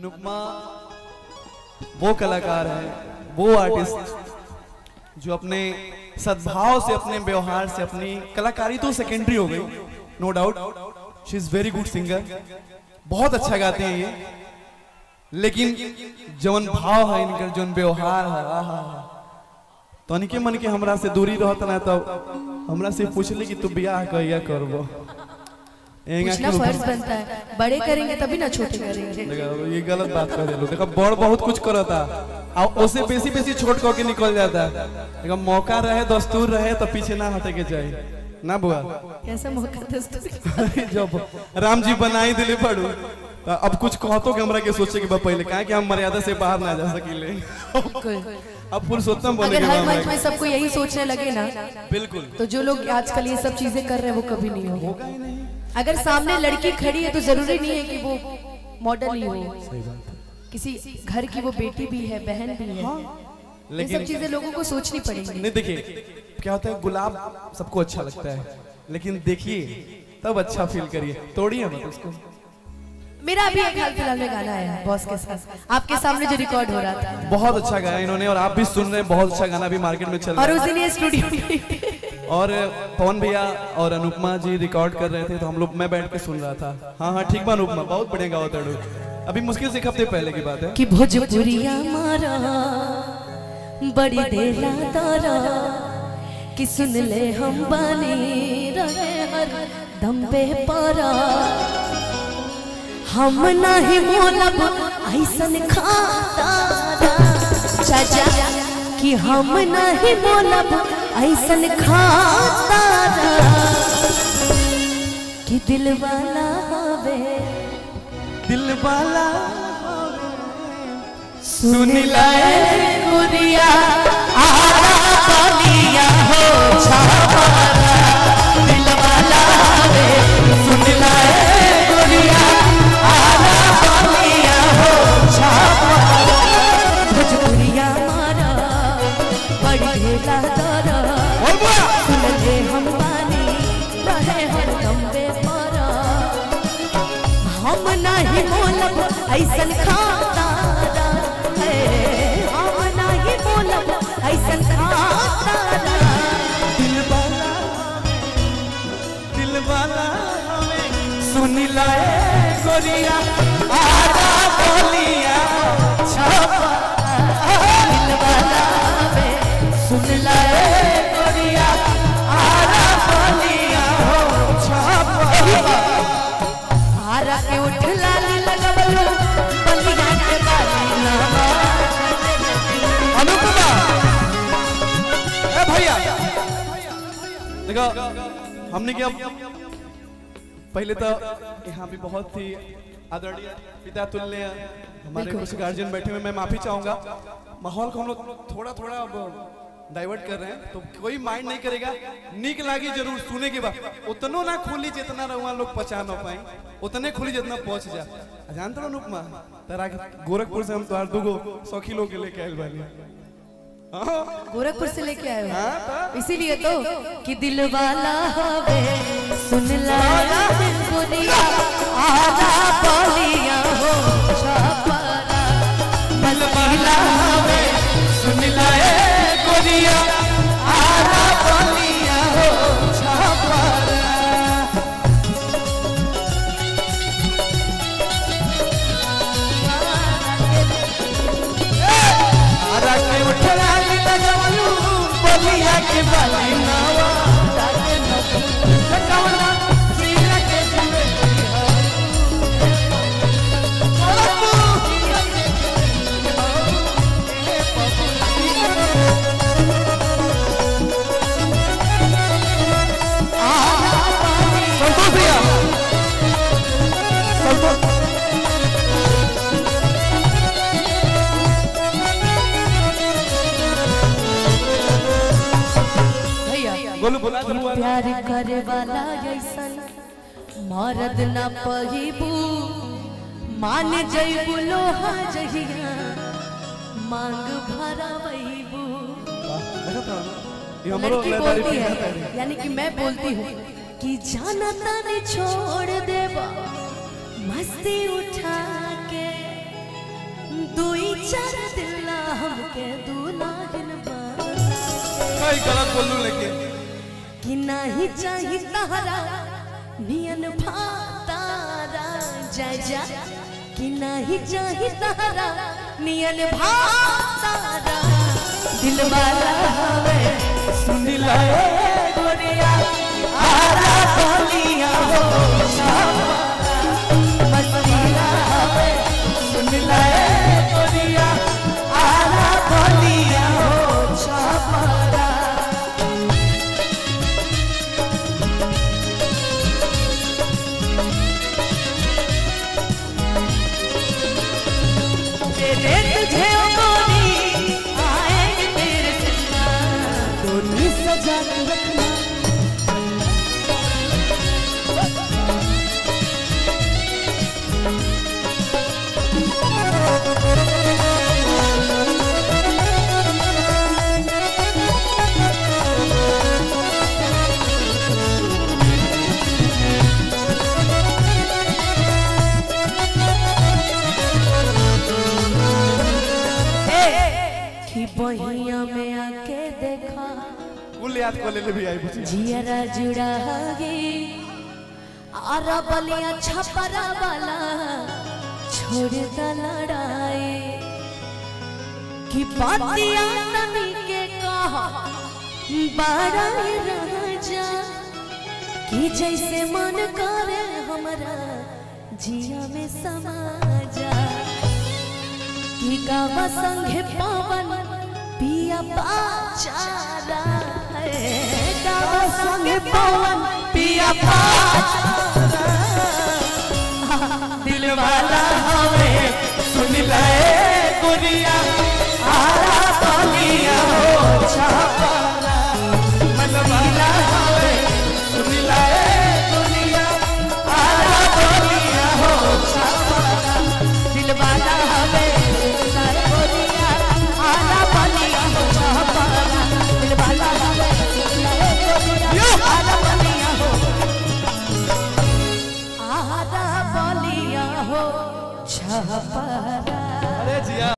अनुपमा वो कलाकार है, वो आर्टिस्ट जो अपने सद्भाव से, अपने व्यवहार से, अपनी कलाकारी तो सेकेंडरी हो गई, no doubt she is very good singer, बहुत अच्छा गाते हैं ये, लेकिन जौन भाव है इनका, जौन व्यवहार है, आहा तो के मन के हमरा से दूरी रहता ना, तो हमरा से पूछले कि तू बियाह कहिया करबो। पूछना फर्ज बनता है, बड़े करेंगे तभी ना छोटे करेंगे। देखो ये गलत बात कर देलो, देखो बड़ बहुत कुछ करता और उसे बेसी बेसी छोट कह के निकल जाता। देखो मौका रहे, दस्तूर रहे तो पीछे ना हटे के चाहिए ना बुआ। कैसा मौका दस्तूर? जब राम जी बनाई दिले पड़ू तो अब कुछ कहतो के हमरा के सोचे के बा पहले, काहे कि हम मर्यादा से बाहर ना जा सकीले। अब पुरुषोत्तम बने अगर हर मंच में सबको यही सोचने लगे ना, बिल्कुल, तो जो लोग आजकल ये सब चीजें कर रहे हैं वो कभी नहीं होगा ही नहीं। अगर सामने लड़की खड़ी है तो जरूरी नहीं है कि वो मॉडल ही हो, सही बात है, किसी घर की वो बेटी भी है, बहन भी है। हाँ, लेकिन ये सब चीजें लोगों को सोचनी पड़ेगी। नहीं देखिए क्या होता है, गुलाब सबको अच्छा लगता है, लेकिन देखिए तब अच्छा फील करिए, तोड़िए मत उसको। मेरा अभी एक हाल फिलहाल में गाना आया है बॉस के साथ, आपके सामने जो रिकॉर्ड हो रहा था, बहुत अच्छा गाया इन्होंने और आप भी सुन रहे हैं, बहुत अच्छा गाना भी मार्केट में चल रहा है। और उस दिन ये स्टूडियो में और पवन भैया और अनुपमा जी रिकॉर्ड कर रहे थे, तो हम लोग, मैं बैठ के सुन रहा था। हाँ हाँ ठीक बा अनुपमा, बहुत बढ़िया गाओ तड़ू। अभी मुश्किल से एक हफ्ते पहले की बात है कि भोजपुरिया मारा बड़ी देला तारा कि सुन ले हम बानी रहे हर दम पे पारा, हम नहीं मोलब ऐसन खाता चाचा कि हम नहीं मोलब ऐसन खाता कि दिल वाला हवे, दिल वाला सुन लाए गुरिया आरा बलिया हो छापारा, दिल वाला हवे सुन लाए गुरिया आरा बलिया हो छापारा, भोजपुरिया मारा बड़ी ढेला तारा, सुन ले हम बानी रहे हर दम पे पारा, हम नहीं मोलब ऐसन खाता है, हम नहीं मोलब ऐसन खाता। दिल वाला सुन लाए गोरिया आरा बलिया छापा, दिल वाला सुन लाए गोरिया आरा बलिया हो छापा, आरा के उठ लाली लगवलो बलिया के बाली नामा। अनुपमा ए भैया देखो हमने क्या पहले तो यहाँ भी बहुत ही आदरणीय पिता तुल्य हमारे कुछ गार्जियन बैठे हुए, मैं माफी चाहूंगा, माहौल को हम लोग थोड़ा थोड़ा अब डाइवर्ट कर रहे हैं, तो कोई माइंड नहीं करेगा। निक लागी जरूर सुने के बाद, उतनो ना खुली जितना रहुआ लोग पहचान हो पाए, उतने खुली जितना पहुंच जा। जानते हो अनुपमा तारा गोरखपुर से हम तोहार दूगो सखी लोग लेके आए बानी, गोरखपुर से लेके आए हो, इसीलिए तो कि दिल वाला हवे सुन लाया गुनिया आरा बलिया हो छापारा, दिल वाला हवे सुन लाए गुनिया आरा बलिया हो छापारा। आरा के उठला लगवलू बलिया के बाली नावा कवना सीरा के जुए संतोष भैया, संतोष बोलो बोला प्यार करे वाला ऐसन मरद न पहिबू, मान जइबू लोहा जहिया मांग भरावइबू। लड़की बोलती है, यानी कि मैं बोलती हूँ कि जाना ताने छोड़ देबा मस्ती उठा के, दुई चार दिल हमके दुलाहिन बना। कई गलत बोलू लेकिन कि नहीं चाही तहरा नियन भातारा जा जा, कि नहीं चाही तहरा नियन भातारा। दिल वाला हवे सुन ले गोरिया आरा बलिया हो छापरा, मस्तीला हवे सुन ले गोरिया आरा बलिया हो छापरा। तेरे तुझे गोरी आएंगे तेरे सजना, डोली सजा के रखना। कि बहिया में आके देखा कुल याद को ले ले भी आई बुझी जियरा जुड़ा गे आरा बलिया छपरा वाला छोड़ दा लड़ाई। कि बातिया तनी के कहा बड़ा राजा, कि जैसे मन करे हमरा जिया में समा जा। कि गावा संगे पवन पिया पाचारा है, गावा संगे पवन पिया पाचारा। दिल वाला हवे सुन ले गोरिया आरा बलिया हो छापरा, मनवाला हवे सुन ले गोरिया आरा बलिया हो छापरा। दिल वाला हवे गोरिया आरा बलिया हो छापरा, दिल वाला हवे गोरिया आरा बलिया हो, आरा बलिया हो छापरा।